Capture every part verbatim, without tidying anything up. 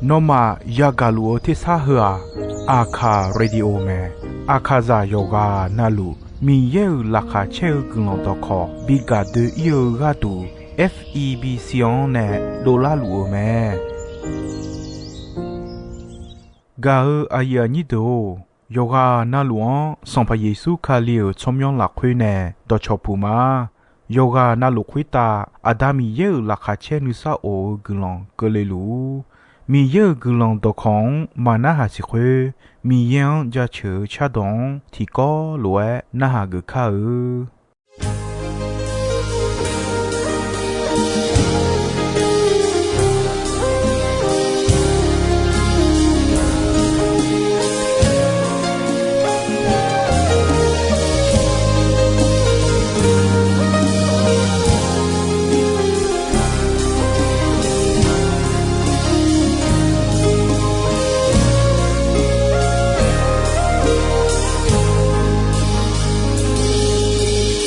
Nawmaf yagaq luf-eu tersar heu-aq, Aqkaq Radio mae. Aqkaqzaq yawqghaq navluf Miqyaer-euq laqkhaq caer-eu guiqlanq dawqkawq bi gaq doe-ir-eu gharduq, F E B C-anr nae dovlar luf-eu mae. Gaq-eu aqyuif aqnyir deuq-or, yawqghaq navluf-anr Sanqpaq Yeqsur Kali-euq tsawrmyanr lafkhoer nae dawqcawq puq ma. Yawqghaq navluf khoertav Aqda Miqyaer-euq laqkhaq caer nuisar of-eu guiqlanq keuvle luf-ur. Miqyaer-euq guiqlanq dawqkawq-anr maqnarhaq siq khoer, Miqyaer-anr jaceuq-eu cardawq-anr tiqkawv lof-aer narhaq geuf kar-eu.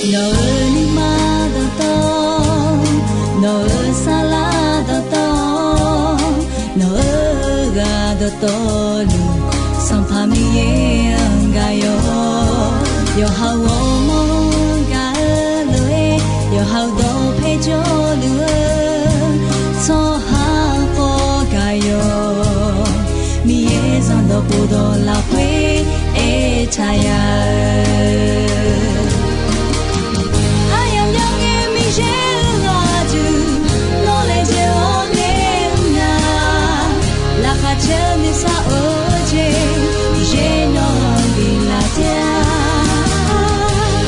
Nawq-euq nuima dawqtawv, nawq-euq saflar dawqtawv, nawq-euq ghaq dawqtawvluf, Sanqpaq Miqyaer-anr gaq yawq. Yawqha-euq ghawrmawr-anr gaq-eu lof-aer, yawqha-euq dawqpae jawrluf-eu tsawrhaq khawf gaq yawq. Miqyaer zanqdawq khofdawq lafkhoer aertaq ya-eu, aryamq myangae Miqyaer-euq ghaq duq, nawr laejae-awr nae mr nar, laqkhaq caer-eu nuisar of-eu jeq, Miqyaer nawq-anr biflaf taef-a.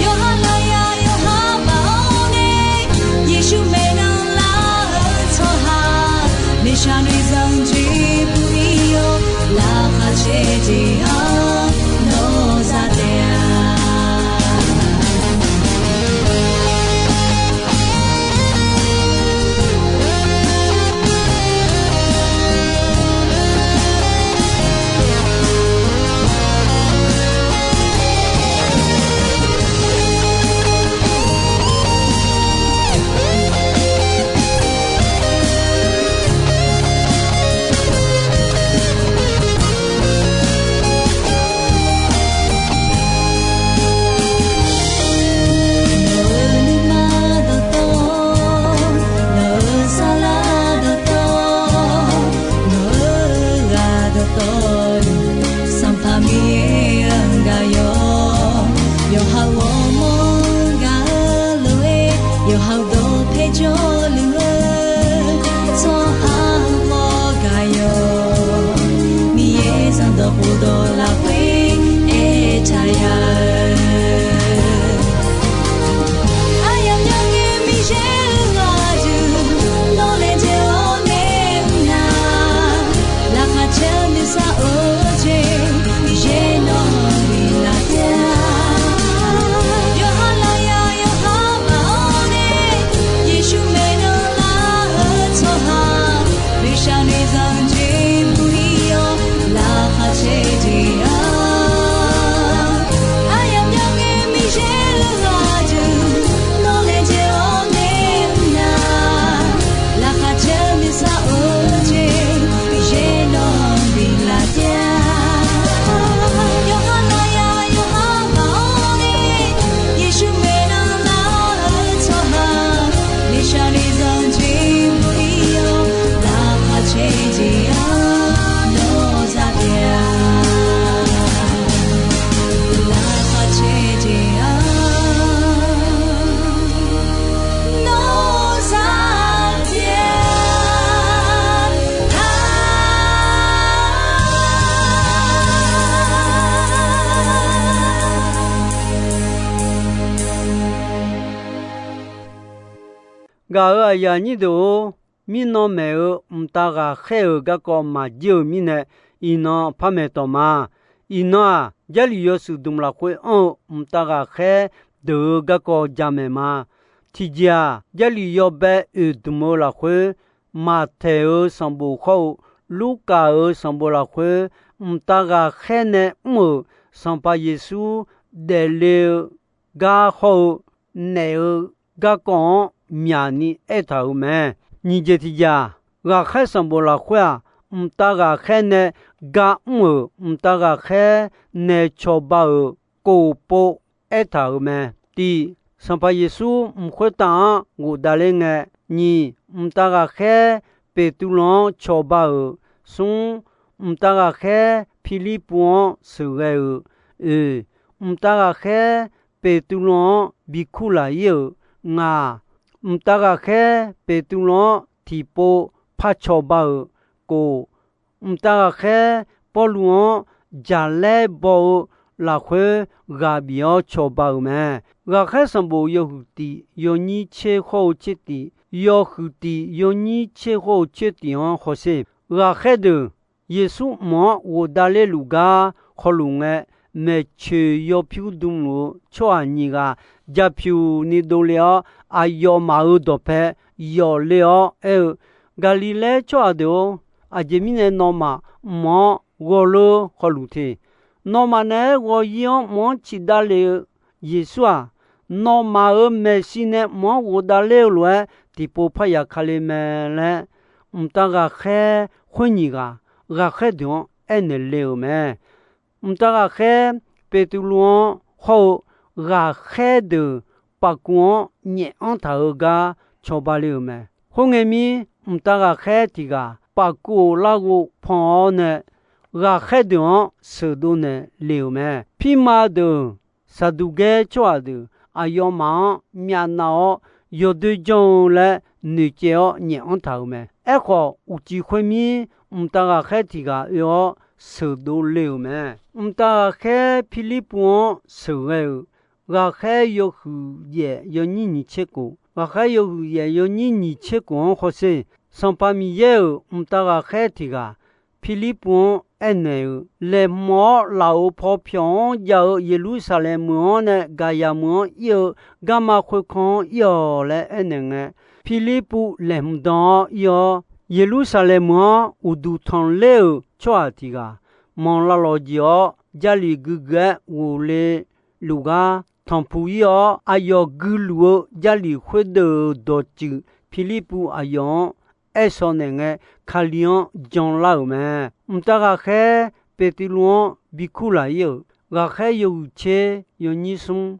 Yawqha lafyaq yawqha baf-awr nae, Yeqsur maeqnan lar-eu tsawrhaq, miqshaq noeqzanq jeq bui-ir-awr, laqkhaq caer jeq-anr nawr za taef-a. Nawq-euq nuima dawqtawv, nawq-euq saflar dawqtawv, nawq-euq ghaq dawqtawvluf, Sanqpaq Miqyaer-anr gaq yawq. Yawqha-euq ghawrmawr-anr gaq-eu lof-aer, yawqha-euq dawqpae jawrluf-eu tsawrhaq khawf gaq yawq. Miqyaer zanqdawq khofdawq lafkhoer aertaq ya-eu, aryamq myangae Miqyaer-euq ghaq duq, nawr laejae-awr nae mr nar, laqkhaq caer-eu nuisar of-eu jeq, Miqyaer nawq-anr biflaf taef-a. Yawqha lafyaq yawqha baf-awr nae, Yeqsur maeqnan lar-eu tsawrhaq, miqshaq noeqzanq jeq bui-ir-awr, laqkhaq caer jeq-anr, aryamq myangae Miqyaer-euq ghaq duq, nawr laejae-awr nae mr nar, laqkhaq caer-eu nuisar of-eu jeq, Miqyaer nawq-anr biflaf taef-a. Yawqha lafyaq yawqha baf-awr nae, Yeqsur maeqnan lar-eu tsawrhaq, miqshaq noeqzanq jeq bui-ir-awr, laqkhaq caer jeq-anr nawr za taef-a. Laqkhaq caer jeq-anr nawr za taef-a. Gaq-euq aqyuif aqnyir deuq-or, mirnan maeq-eu mqtav ghaqkhaer-euq garkawv maqjir-eu mirnae, iqnan par maeqtawq ma. Iqnan-aq, Jarlif yawshuif dmq lafkhoer anr-eu mqtav ghaqkhaer deuq-euq garkawv jamaeq ma. Tiqjeq-aq, Jarlif yawbae oeq dmq-eu lafkhoer, Maqtaeq-euq sanqbof hawr-eu Lurkaf-euq sanqbof lafkhoer, mqtav ghaqkhaer nae mr-euq Sanqpaq Yeqsur daefle-eu gar hawr-eu naef-eu garkawv-anr myaqni aertaq-euq mae. Nyiq jeq tiqjeq-aq, Ghaqkhaer sanqbof lafkhoer-aq, mqtav ghaqkhaer nae gar mr-euq mqtav ghaqkhaer nae cawba-euq kof pov aertaq-euq mae. Tiq, Sanqpaq Yeqsur mq khoertav-anr ghofdav ler ngae. Nyiq, mqtav ghaqkhaer Beqtuvluv-anr cawba-euq. Smr, mqtav ghaqkhaer Pirlirpuv-anr sheuqghae-euq. Oeq, mqtav ghaqkhaer Beqtuvluv-anr bikur laf-ir-euq. Ngaq, mqtav ghaqkhaer Beqtuvluv-anr tiqpov par cawba-euq. Kof, mqtav ghaqkhaer Pawrluv-anr jaqlaer baw-eu lafkhoer ghaq bif-awr cawba-euq mae. Ghaqkhaer sanqbof yawhuiq tiq yawnyir tser khawr-eu tser tiq, yawhuiq tiq yawnyir tser khawr-eu tser tiq-anr hawsher. Ghaqkhaer deuq Yeqsur mq-anr ghofdav lerluf gar hawluf ngae, maeqtsoeq yawpyur dmluf-eu tsawrhaq nyiq ghaq ja pyuq ni dovle-awr, aqyawfmaf-euq dawqpae yawf le-awr aer-eu, Gaqliqlaer tsawrhaq deuq-or, aqjeq mirnae nawmaf mq-anr ghawrleur hawluf te. Nawmaf naeq-aer ghawq-ir-awr mq-anr ciqdav lef-eu Yeqsur-aq, nawmaf-euq maeqshi nae mq-anr ghofdav ler-eu lof-aer tiqpov parya ka le mae laer, mqtav ghaqkhaer khoer nyiq ghaq ghaqkhaer deuq-anr aernaeq le-euq mae. Mqtav ghaqkhaer Beqtuvluv-anr hawr-eu ghaqkhaer deuq pafkuv-anr nyaef anr taq-eu gar cawba le-euq mae. Khoerngae mir, mqtav ghaqkhaer tiq ghaq pafkuv-euq larghov pan-awr nae, ghaqkhaer deuq-anr sheuqdov naeq le-euq mae. Pirma deuq Saqduqgaer tsawrhaq deuq aqyawfmaf-anr myavnav-awr yawdoer janr-eu laer noeqcaev-awr nyaef anr taq-euq mae. Aerkhawf, uqcif khoermir mqtav ghaqkhaer tiq ghaq oe-awr sheuqdov le-euq mae. Mqtav ghaqkhaer Pirlirpuv-anr sheuqghae-euq. Ghaqkhaer yawhuiq yaef yawnyir nyiq tser kof, ghaqkhaer yawhuiq yaef yawnyir nyiq tser kof-anr hawsher. Sanqpaq Miqyaer-euq mqtav ghaqkhaer tiq ghaq Pirlirpuv-anr aernaeq-euq, Laeqhmq-awr laf-euq paw pyawq-anr jav-eu Yeqlursaqlaeq meuq-anr nae Gaqyaq meuq-anr ir-eu garma khoerkanr-anr ir-awq laer aernaeq ngae, Pirlirpuv laeqhmq dan-awr ir-awr, Yeqlursaqlaeq meuq-anr uqduq tanqler-euq tsawrhaq tiq ghaq manq lavlawq jeq-awr, Jarlif guiqguiq-aer ghofle luf gar tanqpuq ir-awr, aqyawf guiluf-eu Jarlif khoerdeuq-euq dawqtsuif Pirlirpuv aqyawf-anr aershawr naeq ngae, Kali-anr janlar-euq mae. Mqtav ghaqkhaer Beqtuvluv-anr bikur laf-ir-euq. Ghaqkhaer yawhuiq tser yawnyir smr,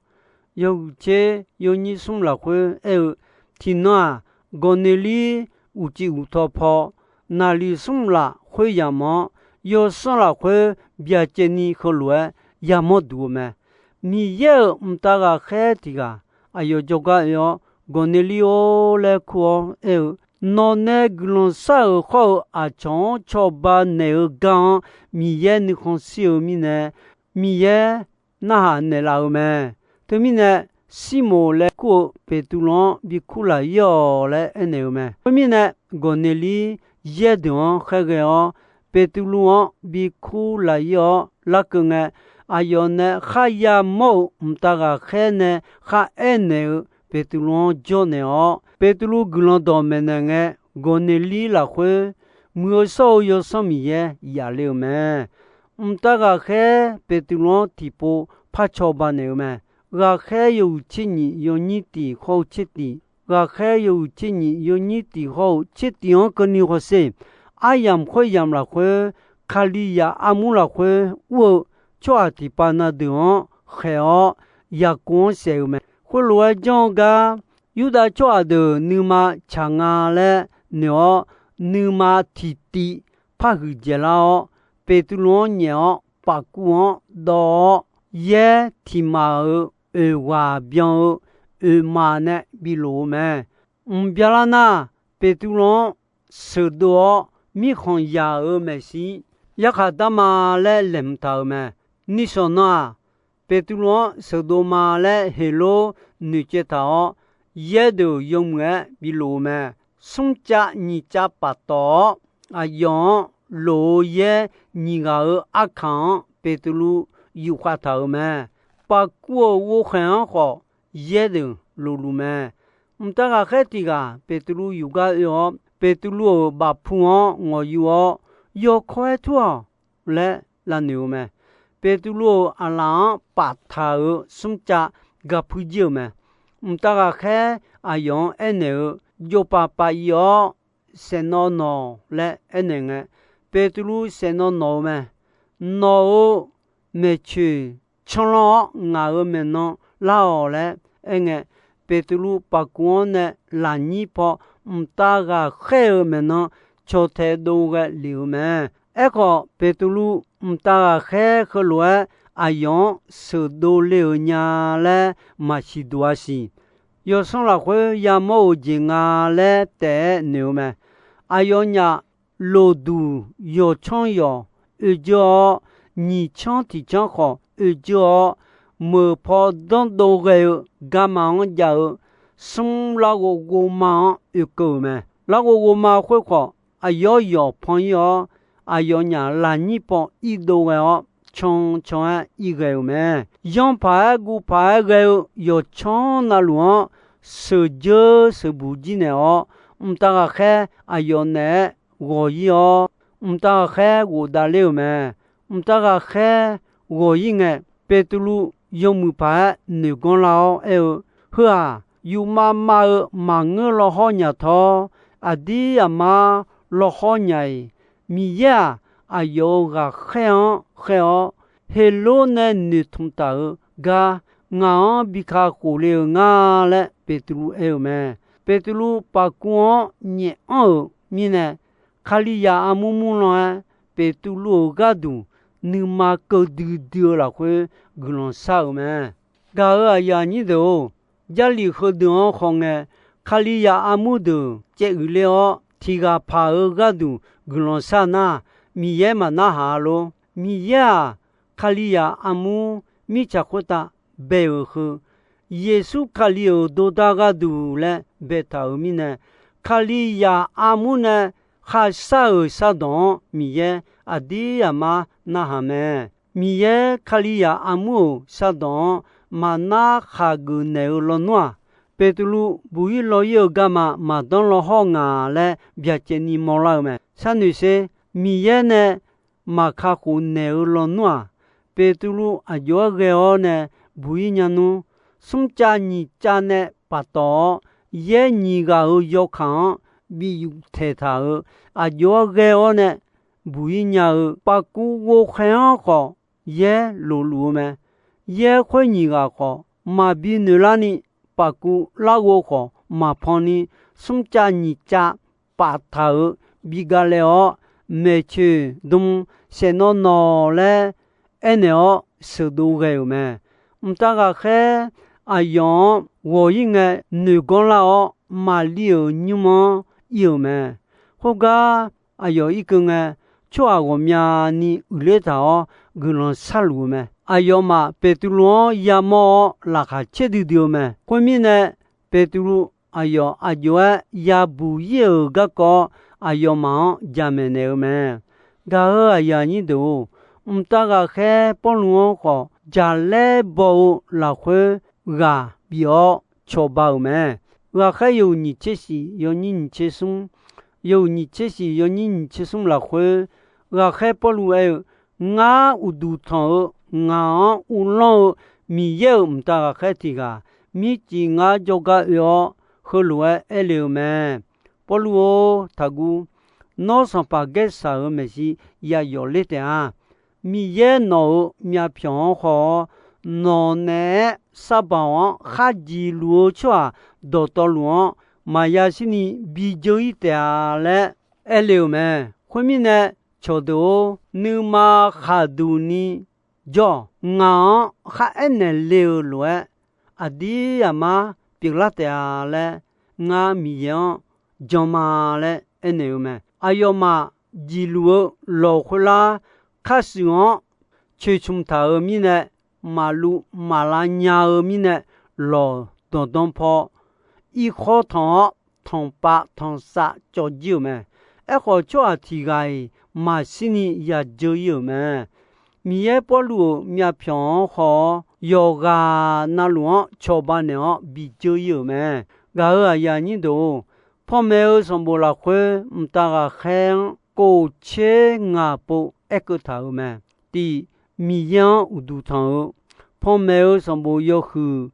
yawhuiq tser yawnyir smr lafkhoer aer-eu, Tiqnan-aq, Gawqneqlir uqcif uqtaw paw naqliq smr laf khoeryamq-anr, yawsanr lafkhoer byacaevni heulof-aer yamawr duq-eu mae. Miqyaer-euq mqtav ghaqkhaer tiq ghaq aqyawf jawrgar oe-awr, Gawqneqlir-or laer kur-awr aer-eu, Nawqnae guiqlanq shar-euq khawr-eu aqcawq-anr cawba naeq-eu gar-anr Miqyaer nuikhanr shir-eu mirnae, Miqyaer narhaq naeqlaf-eu mae. Teumirnae, Sirmoq laer kur-eu Beqtuvluv-anr bikur laf-ir-awq laer aernaeq-eu mae. Khoermirnae, Gawqneqlir yaer deuq-anr khaerghae-awr, Beqtuvluv-anr bikur laf-ir-awr larkeuv ngae, aqyawf nae kharya mawr-euq mqtav ghaqkhaer nae kharaer naeq-eu Beqtuvluv-anr jawrnaeq-awr, Beqtuvluv guiqlanq dawqmaeq naeq ngae, Gawqneqlir lafkhoer Muiq-eu shawr-eu Yawsanr Miqyaer yaf le-euq mae. Mqtav ghaqkhaer Beqtuvluv-anr tiqpov par cawba naeq-eu mae. Ghaqkhaer yawhuiq tser nyiq yawnyir tiq hawr-eu tser tiq, ghaqkhaer yawhuiq tser nyiq yawnyir tiq hawr-eu tser tiq-anr keuvni hawsher. Aryamq khoeryamq lafkhoer, Kalizaq armur lafkhoer ur-eu tsawrhaq tiqpav na deuq-anr khaeq-awr, Yaqkov-anr saef-eu mae. Khoerlof-aer janr-eu gar, Yurdav tsawrhaq deuq nuima tsaq nga laer noeq-awr, nuima tiqtiv parhuiq dzaeqlar-awr, Beqtuvluv-anr nyaef-awr pafkuv-anr dawv-awr, yaer tiq maf-euq oeq ghaq byan-eu oeq maf nae bilof-eu mae. Mq byalar nar, Beqtuvluv-anr sheuqdov-awr, mirkhanq yaq-euq maeqshi yarkhaq darma laer laeqhmq taq-euq mae. Nishawq nan-aq, Beqtuvluv-anr sheuqdov ma laer Heqlor noeqcaev taq-awr, yaer deuq yawmuiq-aer bilof-eu mae. Smrcav nyiqcav paftawf-awr, aqyawf-anr loq-eu yaer nyiq ghaq-euq arkaq-anr Beqtuvluv yufkhav taq-euq mae. Pafkuv-euq ghovkhaeq-anr khawf, yaer deuq lofluf mae. Mqtav ghaqkhaer tiq ghaq Beqtuvluv yufgar oe-awr, Beqtuvluv-euq bafpu-anr ngawqyuf-awr, Yawkawr-aer tur-awq laer lavnoeq-eu mae. Beqtuvluv-euq aqlaf-anr paftaq-euq smrcav gaqpuir jir-euq mae. Mqtav ghaqkhaer aqyawf-anr aernaeq-eu, Jofpaf pav ir-awr, saeqnawv nawq laer aernaeq ngae, Beqtuvluv saeqnawv nawq-eu mae. Nawq-euq maeqtsoeq canlanr-awr ngaq-euq maeqnan lar-awq laer aerngae, Beqtuvluv paqkuv-anr nae lafnyir paw mqtav ghaqkhaer-euq maeqnan cawtae dov ghae lef-euq mae. Aerkhawf, Beqtuvluv mqtav ghaqkhaer heulof-aer aqyawf-anr sheuqdov le-euq nya laer maqsiq duq-a siq. Yawsanr lafkhoer yamawr-euq jeq nga laer taef-aer noeq-eu mae. Aqyawfnyaf loqduq yawqcanr yawq oejeur-awr, nyiq canr tiq canr khawf oejeur-awr, meuq paw danrdov ghae-eu garma-anr jav-eu smr larghov ghovma-anr oekeuv-euq mae. Larghov ghovma khoerkhawf, aqyawf yawq pan-ir-awr, aqyawfnyaf lafnyir paw irdov ghae-awr, cancan-aer irghae-euq mae. Yanr paq-aer guv paq-aer ghae-eu yawqcanr navluf-anr sheuqdzeur sheuqbuq jir naeq-awr, mqtav ghaqkhaer aqyawf naeq-aer ghawq-ir-awr, mqtav ghaqkhaer ghofdav ler-euq mae. Mqtav ghaqkhaer ghawq-ir ngae, Beqtuvluv yawmuiq paq-aer noeq ganr lar-awr aer-eu, Heu-aq, yufmav mav-eu maqngeur lawhawr nya tawr, aqdir aqmar lawhawr nya-iq. Miqyaer-aq, aqyawf-euq ghaqkhaer-anr khaer-awr, Heqlor nae noeqtmq taf-eu gar ngaq-anr bi kakhof le-eu nga laer Beqtuvluv aer-eu mae. Beqtuvluv paqkuv-anr nyaef anr-euq mirnae, Kalizaq armur murlan-aer Beqtuvluv-euq gharduq nuima keuv duidui-eu lafkhoer guiqlanq shar-euq mae. Gaq-euq aqyuif aqnyir deuq-or, Jarlif heudeuq-anr khawf ngae, Kalizaq armur deuq caev uiqler-awr tiq ghaq paq-eu gharduq guiqlanq shar nar, Miqyaer maqnarhaq-a lor. Miqyaer-aq, Kalizaq armur mirtsaq khoertav bae-euq heu, Yeqsur Kali-euq dordar gharduq laer baetaq-euq mirnae, Kalizaq armur nae kharshar-euq shardawq-anr Miqyaer aqdir aqmar narhaq mae. Miqyaer Kalizaq armur-euq shardawq-anr maqnar khaqgeuf naeq-eu lawnmr-aq, Beqtuvluv buq-ir law-ir-eu garma maqdanr law hawr ngaq laer byacaevni mawrlar-eu mae. Sharnoeq sher, Miqyaer nae maqkakhof naeq-eu lawnmr-aq, Beqtuvluv aqjox-aer ghae-awr nae buq-ir nya nmr. Smrcav nyiq cav nae paftawf-awr, yaer nyiq ghaq-euq yawkaq-anr bi yuf taeqtaq-euq aqjox-aer ghae-awr nae buq-ir nya-eu paqkuv ghovkhaer-anr khawf, yaer lofluf-eu mae. Yaer khoer nyiq ghaq khawf, maqbi noeqlarni, paqkuv larghov khawf maqpan ni, smrcav nyiq cav paftaq-euq bi galae-awr, maeqtsoeq dm saeqnawv nawq laer aernaeq-awr sheuqdov ghae-euq mae. Mqtav ghaqkhaer aqyawf-anr ghawq-ir ngae noeq ganr lar-awr, Maqli-euq nymr-anr ir-euq mae. Khoergar aqyawf irkeuv ngae, tsawrhaq ghawqmyani uiqler taq-awr guiqlanq sharluf-eu mae. Aqyawfmaf Beqtuvluv-anr yamawr-awr laqkhaq caer duidui-eu mae. Khoermirnae, Beqtuvluv aqyawf aqjox-aer yabuq-ir-euq garkawv aqyawfmaf-anr jamaeq naeq-eu mae. Gaq-euq aqyuif aqnyir deuq-or, mqtav ghaqkhaer Pawrluv-anr khawf, jaqlaer baw-eu lafkhoer ghaq bif-awr cawba-euq mae. Ghaqkhaer yawhuiq nyiq tser shif, yawnyir nyiq tser smr, yawhuiq nyiq tser shif, yawnyir nyiq tser smr lafkhoer, ghaqkhaer Pawrluv aer-eu, Ngar uqduq tanq-eu, ngaq-anr uvlanr-eu Miqyaer-euq mqtav ghaqkhaer tiq ghaq, mircif ngar jawrgar oe-awr, heulof-aer aer le-eu mae. Pawrluv-or, taqguv. Nawr sanqpaq gaer shaq-euq maeqshi yayawf ler taef-a. Miqyaer nawq-euq myavpyawq-anr haw-awr, nawq naeq-aer sarbawq-anr khar jiqluf-eu tsawrhaq dawqtawvluf-anr maqya shirni bi dzeur-ir taef-a laer aer le-euq mae. Khoermirnae, cawqdeuq-or, nuima khaqduq ni jawr-awq. Ngaq-anr kharaer naeq le-eu lof-aer, aqdir aqmar pyeuflar taef-a laer, ngar Miqyaer-anr jan ma laer aernaeq-eu mae. Aqyawfmaf jiqluf-eu lawq khoerlar, kharshuif-anr coeqcmq taq-euq mirnae, maqluv maqlav nya-eu mirnae, lawq danqdan paw irkhawr tanq-awr, tanqpav tanqsav cawv jir-euq mae. Aerkhawf, tsawrhaq tiq ghaq-iq maqshirni yadzeur-ir-euq mae. Miqyaer Pawrluv-euq myavpyawq-anr haw-awr, yawqghaq navluf-anr cawba naeq-awr bidzeur-ir-euq mae. Gaq-euq aqyuif aqnyir deuq-or, panmaeq-eu sanqbof lafkhoer mqtav ghaqkhaer-anr kof tser ngaq pov aerkeuv taq-euq mae. Tiq, Miqyaer-anr uqduq tanq-eu. Panmaeq-eu sanqbof yawhuiq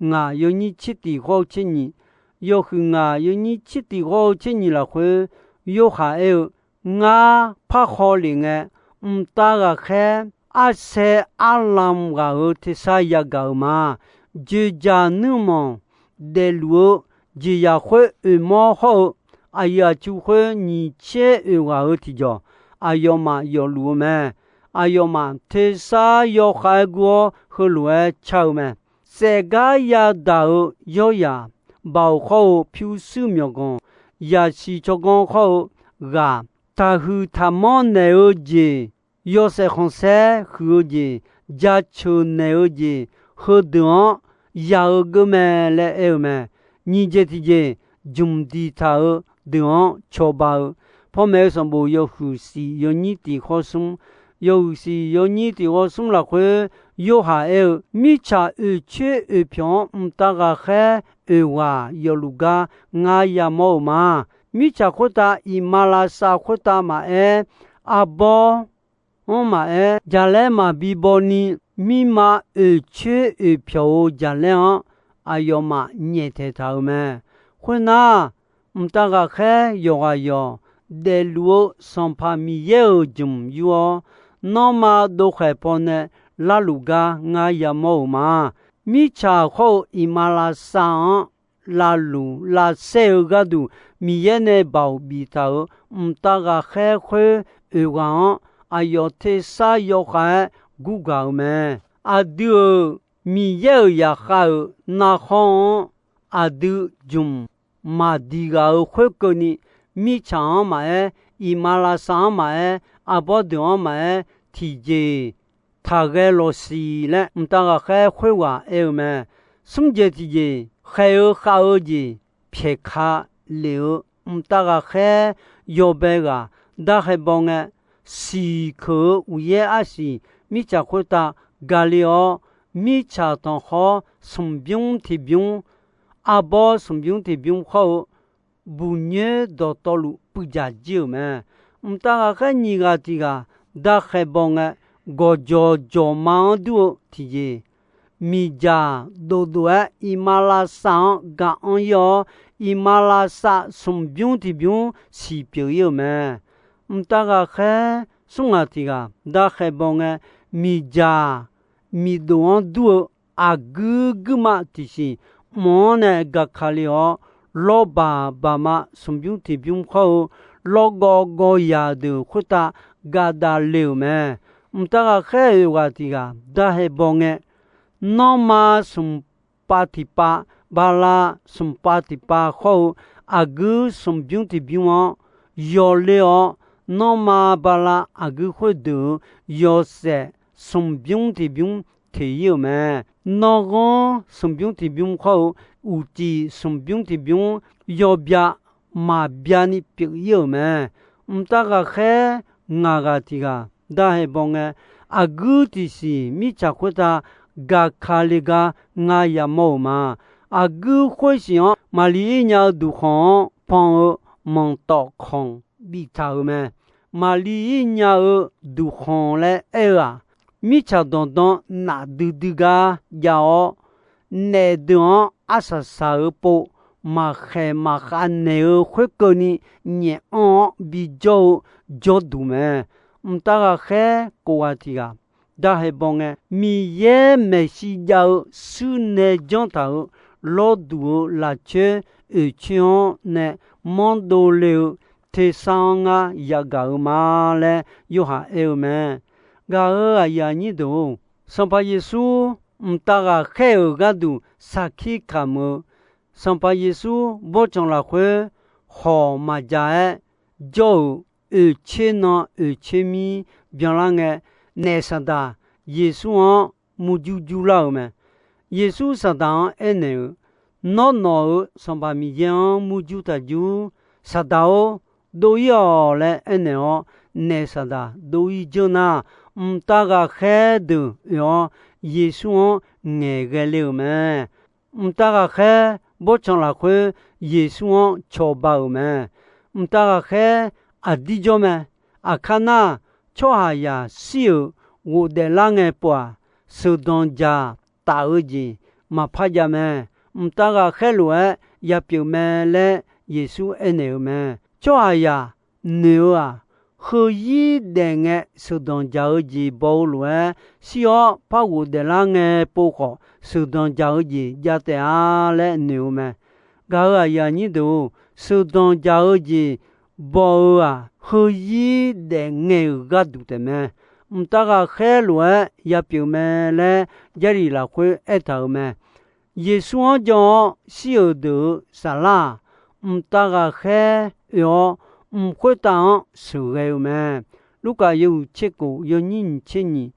ngaq yawnyir tser tiq hawr-eu tser nyiq, yawhuiq ngaq yawnyir tser tiq ghawr-eu tser nyiq lafkhoer, yorhaq aer-eu, Ngar parkhaw lef ngae, mqtav ghaqkhaer arsaer arlamq ghaq-euq tersar yagaq-euq ma. Dzoeqdzaq nuirmanq daefluf-eu jeqzaq khoer oeqmawr hawr-eu, aqyuif aqtsu khoer nyiq tser oeq ghaq-eu tiqjawq, aqyawfmaf yawfluf-eu mae. Aqyawfmaf tersar yawkhav-aer gur-awr, heulof-aer car-eu mae. Saefgar yadaq-eu yawryaq, baoq khawr-eu pyurshuir myawqganq, yaqsiq tsawrganr khawr-eu ghaq, taqhuiq taqmanr naeq-eu jeq, yawshaef khanqsaer huiq-eu jeq, jaceuq naeq-eu jeq, heudeuq-anr yaq-eu geur mae laer aer-eu mae. Nyiq jeq tiqjeq, jmq diqtaq-eu deuq-anr cawba-eu, Pawmaeq-eu sanqbof yawhuiq siq yawnyir tiq ghawr smr, yawhuiq siq yawnyir tiq ghawr smr lafkhoer, yorhaq aer-eu, Mirtsaq oeqcoer oeqpyawq-anr mqtav ghaqkhaer oeq ghaq yawfluf gar ngar yamawr-euq ma. Mirtsaq khoertav iqmalavshav khoertav maqaer, arbawr-anr maqaer, jaqlaer maqbi baw ni, mirma oeqcoer oeqpyawq-euq jaqlaer-anr aqyawfmaf nyaeftaeq taq-euq mae. Khoernar, mqtav ghaqkhaer yawqghaq yawq daefluf-eu Sanqpaq Miqyaer-euq jmq yur-awr, nanrma dovkhaeq pawnae larluf gar ngar yamawr-euq ma. Mirtsaq khawr-eu iqmalavshav-anr lavluf lavsaer-eu gharduq, Miqyaer nae baoq biftaq-euq mqtav ghaqkhaer khoer oeq ghaq-anr, aqyawf tersar yawkhav-aer gurgaq-euq mae. Aqdui-euq Miqyaer-euq zaqkhav-euq narkhawr-anr aqdui jmq maqdiq ghaq-euq khoerkeuvni, mirtsaq-anr maqaer, iqmalavshav-anr maqaer, arbawr deuq-anr maqaer, tiqjeq taqghae lawqsiq laer mqtav ghaqkhaer khoerghaq aer-eu mae. Smr jeq tiqjeq, khaeq-eu khav-eu jeq pyaeqka lef-eu mqtav ghaqkhaer yawbae ghaq darkhae baw ngae, siqkeuq-eu uqyaer arsiq mirtsaq khoertav gale-awr, mirtsaq tanqkhawr smqbymr tiqbymr, arbawr smqbymr tiqbymr khawr-eu buqnyoer dawqtawvluf puivdzaq jir-euq mae. Mqtav ghaqkhaer nyiq ghaq tiq ghaq darkhae baw ngae, gawqjawq jawqma-anr dur-eu tiqjeq, miqdzaq dovdov-aer iqmalavshav-anr ga anr ir-awr, iqmalavshav smqbymr tiqbymr siqpyeuf ir-euq mae. Mqtav ghaqkhaer smr ghaq tiq ghaq darkhae baw ngae, miqdzaq miqdov-anr dur-eu aqguir guirma tiqsiq mq-anr nae gaka le-awr, lawrbaq baqma smqbymr tiqbymr khawr-eu lawrgawv gawvyaq deuq khoertav gadav le-euq mae. Mqtav ghaqkhaer oeq ghaq tiq ghaq darhae baw ngae, nanrma smq pav tiqpav, bala smq pav tiqpav khawr-eu aqguir smqbymr tiqbymr-anr yawle-awr, nanrma bala aqguir khoerdeuq-euq yawshaef smqbymr tiqbymr teq ir-euq mae. Nanrghanr smqbymr tiqbymr khawr-eu uqcif smqbymr tiqbymr yawbya maqbya ni pyeuf ir-euq mae. Mqtav ghaqkhaer ngaq ghaq tiq ghaq darhae baw ngae, aqguir tiqsiq mirtsaq khoertav gaka le gar ngar yamawr-euq ma. Aqguir khoersiq-anr Maqliv ir nya-eu duqkhanq-anr pan-eu manqtawf khanq biftaq-euq mae. Maqliv ir nya-eu duqkhanq laer aer-eu-aq, mirtsaq danqdan nafdui dui gar jav-awr, naef deuq-anr arsaq saq-euq pov maqkhaeq maqkhav naeq-eu khoerkeuvni, nyaef anr-awr bijawr-eu jawrduq mae. Mqtav ghaqkhaer kof ghaq tiq ghaq darhae baw ngae, Miqyaer maeqshi jav-eu shuir nae janr taq-euq lawrduq-euq lafcoer oeqcoer-anr nae manrdov le-eu tersar-anr ngar yagaq-eu ma laer yorhaq aer-eu mae. Gaq-euq aqyuif aqnyir deuq-or, Sanqpaq Yeqsur mqtav ghaqkhaer-euq gharduq sarkir kamq-eu, Sanqpaq Yeqsur bawrtsanq lafkhoer hawq maqja-aer jawr-euq oeqcoer nan oeqcoer mir byanlar ngae, naef Saqdaq Yeqsur-anr murjur jurlar-euq mae. Yeqsur Saqdaq-anr aernaeq-eu, Nawr nawq-euq Sanqpaq Miqyaer-anr murjur taq jur. Saqdaq-or, dov-ir-awq laer aernaeq-awr, naef Saqdaq dov-ir dzeur nar, mqtav ghaqkhaer deuq oe-awr Yeqsur-anr ngaeqghae le-euq mae. Mqtav ghaqkhaer bawrtsanq lafkhoer Yeqsur-anr cawba-euq mae. Mqtav ghaqkhaer aqdir jawr mae. Aqkar nar, tsawrhaqzaq shir-euq ghofdaef lar ngae pov-aq, sheuqdanq dzaq taf-eu jeq maqpar jav mae. Mqtav ghaqkhaer lof-aer ya pyeuf mae laer Yeqsur aernaeq-euq mae. Tsawrhaqzaq noeq-eu-aq, heuzir daef ngae sheuqdanq dzaq-eu jeq baw-eu lof-aer, shir-awr par ghofdaef lar ngae pov khawf, sheuqdanq dzaq-eu jeq jav taef-a laer noeq-eu mae. Gaq-euq aqyuif aqnyir deuq-or, sheuqdanq dzaq-eu jeq baw-eu-aq, heuzir daef ngae-euq gharduq taef mae. Mqtav ghaqkhaer lof-aer ya pyeuf mae laer Jarlif lafkhoer aertaq-euq mae. Yeqsur-anr jan-awr shir-euq deuq-euq saflar-aq, mqtav ghaqkhaer oe-awr, mq khoertav-anr sheuqghae-eu mae. Lurkaf yawhuiq tser kof yawnyir nyiq tser nyiq,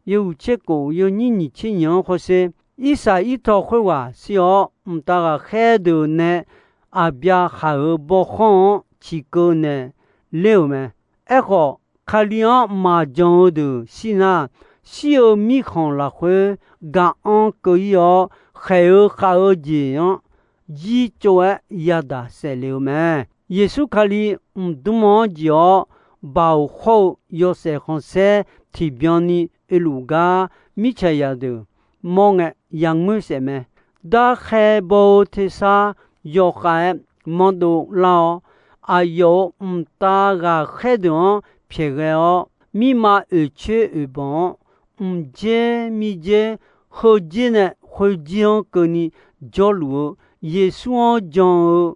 yawhuiq tser kof yawnyir nyiq tser nyiq-anr hawsher. Irsaq Irtaw khoerghaq shir-awr, mqtav ghaqkhaer deuq nae Aqbyaqhaq-euq bawkhanr-anr ciqkeuv naeq ler-euq mae. Aerkhawf, Kali-anr maqjan-eu deuq shir nar, shir-eu mirkhanq lafkhoer gaq-anr keuv-ir-awr, khaeq-eu khav-eu jeq-anr jir tsov-aer yadaq saefle-eu mae. Yeqsur Kali mqdmr-anr jeq-awr, baoq hawr-eu yawshaef khanqsaer tiqbyan ni oeluf gar mirtsaqzaq deuq mawr ngae yangoer saef mae. Darkhae baw-eu tersar yawkhav-aer manrdov lar-awr, aqyawf-euq mqtav ghaqkhaer deuq-anr pyaeqghae-awr, mirma oeqcoer oeqbanq-anr mqdzer mirdzer, heudzer nae khoerdzer-anr keuvni jawrluf-eu Yeqsur-anr jan-eu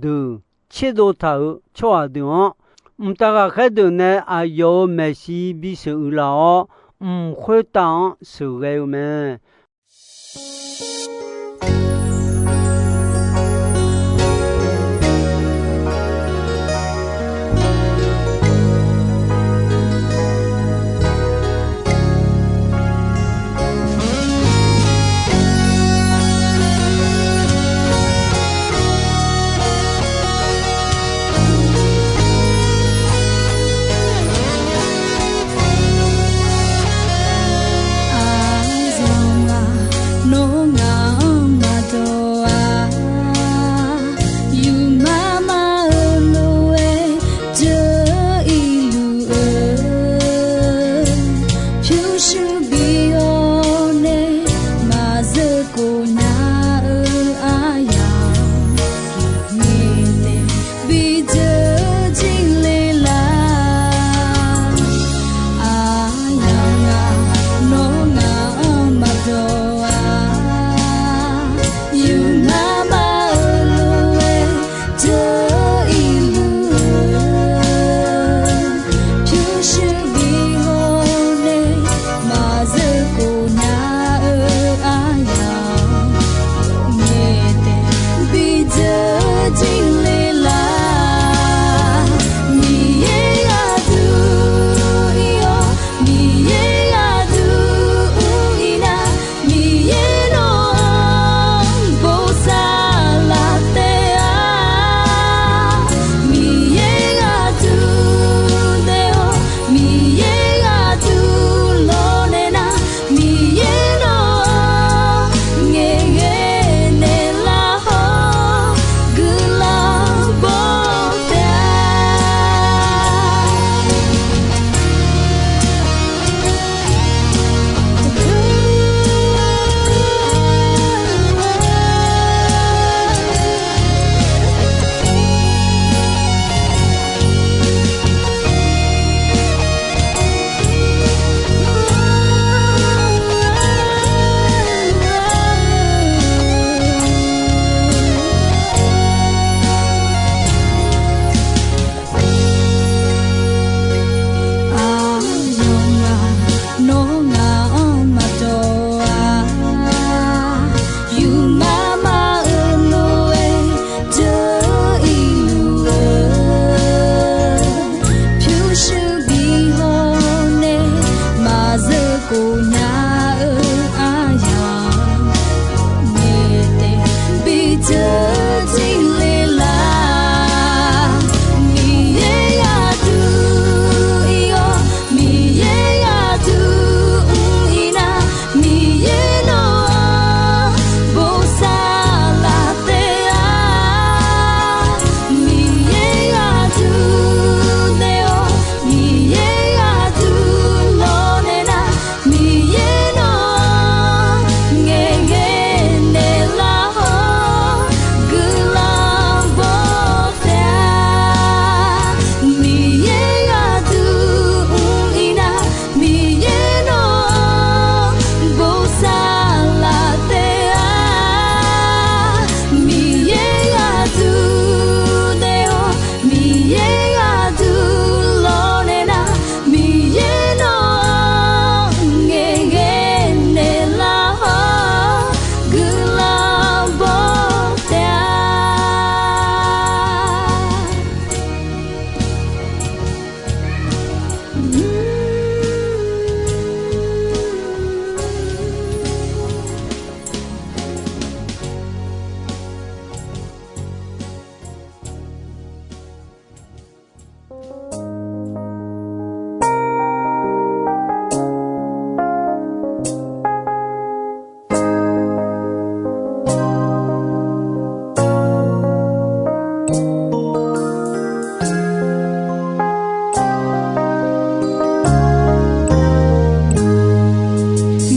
deuq tserdov taq-euq tsawrhaq deuq-anr, mqtav ghaqkhaer deuq nae aqyawf-euq maeqshi bisheuq uiqlaf-awr, mq khoertav-anr sheuqghae-eu mae.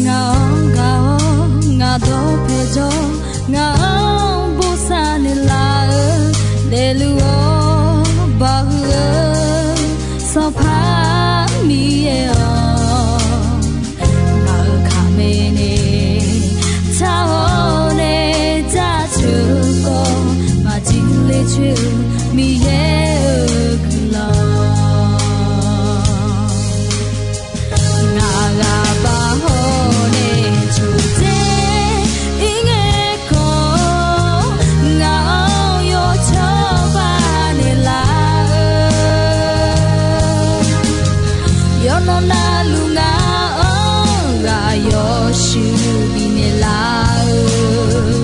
Ngaq-anr gaq-awr ngaq dawqpae jawr, ngaq-anr bosav naeqlaf-eu, daefluf-awr bawhuiq-eu Sanqpaq Miqyaer-awq, ngaq-euq kaqmae nae tar-awr nae jaceuq-eu khawf, maqjir ler coer-eu Miqyaer-euq guiqlanq. Ngaq ghaq baq hawr nae coqdzer ir ngae khawf, ngaq-anr yawcawba naeqlaf-eu, yawqnan navluf ngaq-anr ghaq yawshuif bifnaeq laf-eu,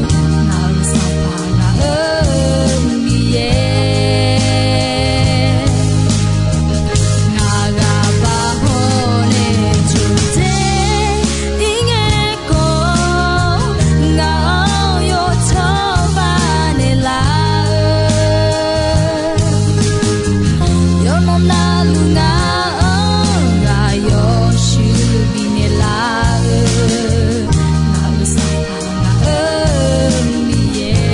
ngaq-euq Sanqpaq ngaq-euq Miqyaer. Ngaq ghaq baq hawr nae coqdzer ir ngae khawf, ngaq-anr yawcawba naeqlaf-eu, yawqnan navluf ngaq-anr ghaq yawshuif bifnaeq laf-eu, ngaq-euq Sanqpaq ngaq-euq Miqyaer.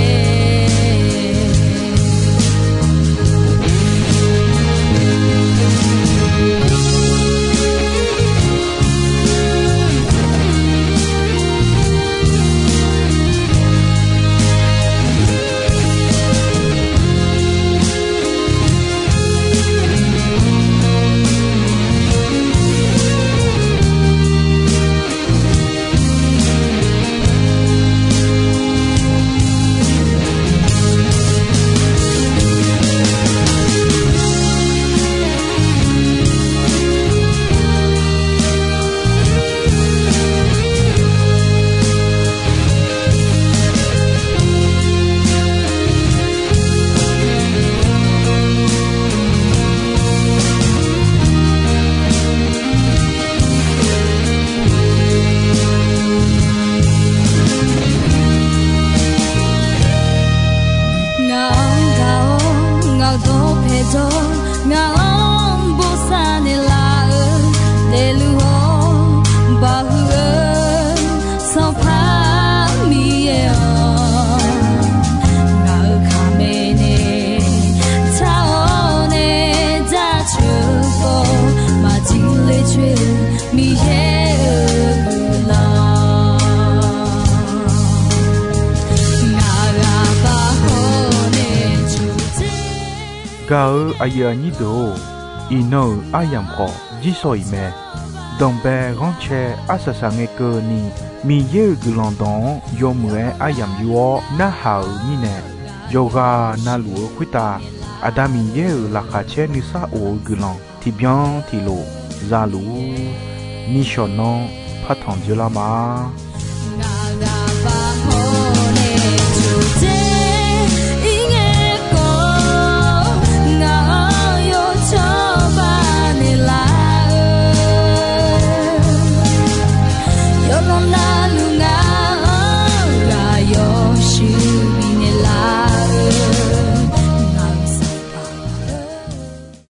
Ngaq-anr gaq-awr ngaq-euq dawqpae jawr, ngaq-anr bosav naeqlaf-eu, daefluf-awr bawhuiq-eu Sanqpaq Miqyaer-awq, ngaq-euq kaqmae nae tar-awr nae jaceuq-eu khawf, maqjir ler coer-eu Miqyaer-euq guiqlanq. Ngaq ghaq baq hawr nae coqdzer. Gaq-eu aqyuif aqnyir deuq-or, iqnan-euq aryamq khawf jirsawq iq mae. Danqbae ghanrcae arsaq saq ngae keuvni, Miqyaer-euq guiqlanq dawq-anr yawmuiq-aer aryamq yur-awr narhaq-euq mirnae, yawqghaq navluf-eu khoertav Aqda Miqyaer-euq laqkhaq caer nuisar of-eu guiqlanq tiqbyan tiqlof za luf-ur. Nishawq nanr partanq dzeurlar ma.